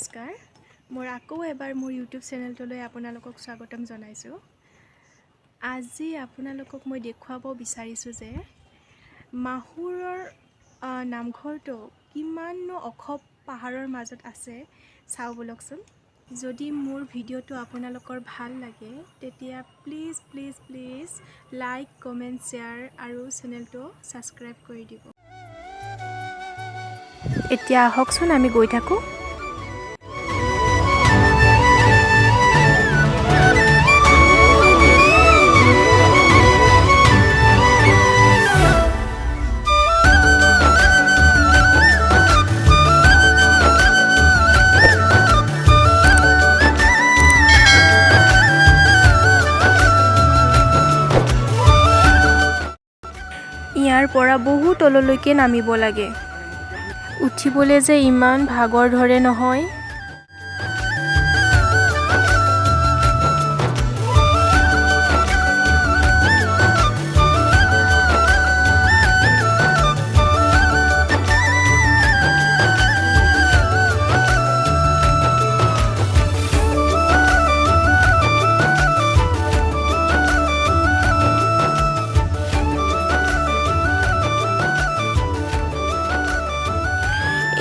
নমস্কাৰ। মোৰ আকৌ এবাৰ মোৰ ইউটিউব চেনেলটোলৈ আপোনালোকক স্বাগতম জনাইছোঁ। আজি আপোনালোকক মই দেখুৱাব বিচাৰিছোঁ যে মাহুৰৰ নামঘৰটো কিমাননো ওখ পাহাৰৰ মাজত আছে। চাওঁ ব'লকচোন। যদি মোৰ ভিডিঅ'টো আপোনালোকৰ ভাল লাগে, তেতিয়া please, please, please like, comment, share আৰু চেনেলটো ছাবস্ক্ৰাইব কৰি দিব। এতিয়া আহকচোন, আমি গৈ থাকোঁ। ইয়াৰ পৰা বহু তললৈকে নামিব লাগে। উঠিবলৈ যে ইমান ভাগৰ ধৰে নহয়।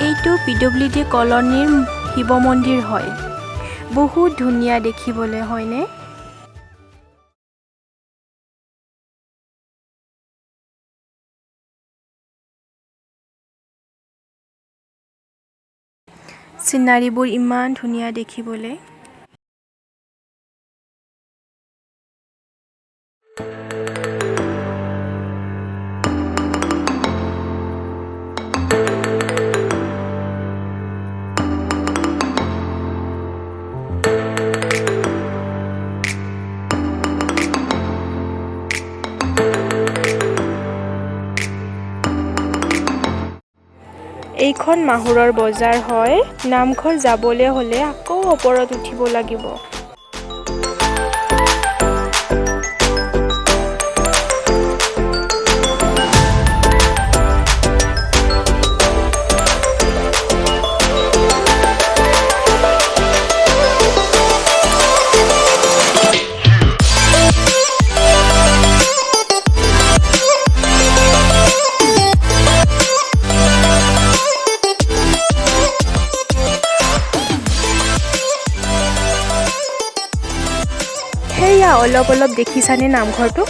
এইটো পিডব্লিউডি কলনীৰ শিৱ মন্দিৰ হয়। বহুত ধুনীয়া দেখিবলৈ, হয়নে? চিনাৰীবোৰ ইমান ধুনীয়া দেখিবলৈ। এইখন মাহুৰৰ বজাৰ হয়। নামঘৰ যাবলৈ হ'লে আকৌ ওপৰত উঠিব লাগিব। সেয়া অলপ অলপ দেখিছানে নামঘৰটো?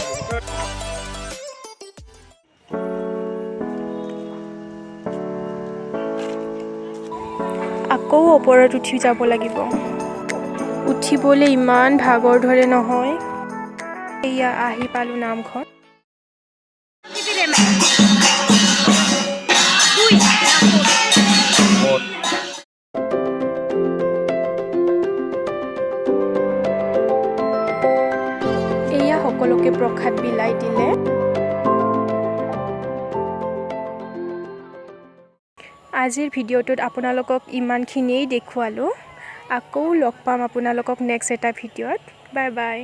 আকৌ ওপৰত উঠি যাব লাগিব। উঠিবলৈ ইমান ভাগৰ ধৰে নহয়। এয়া আহি পালোঁ নামঘৰ। এয়া সকলোকে প্ৰসাদ বিলাই দিলে। আজিৰ ভিডিঅ'টোত আপোনালোকক ইমানখিনিয়েই দেখুৱালোঁ। আকৌ লগ পাম আপোনালোকক নেক্সট এটা ভিডিঅ'ত। Bye bye.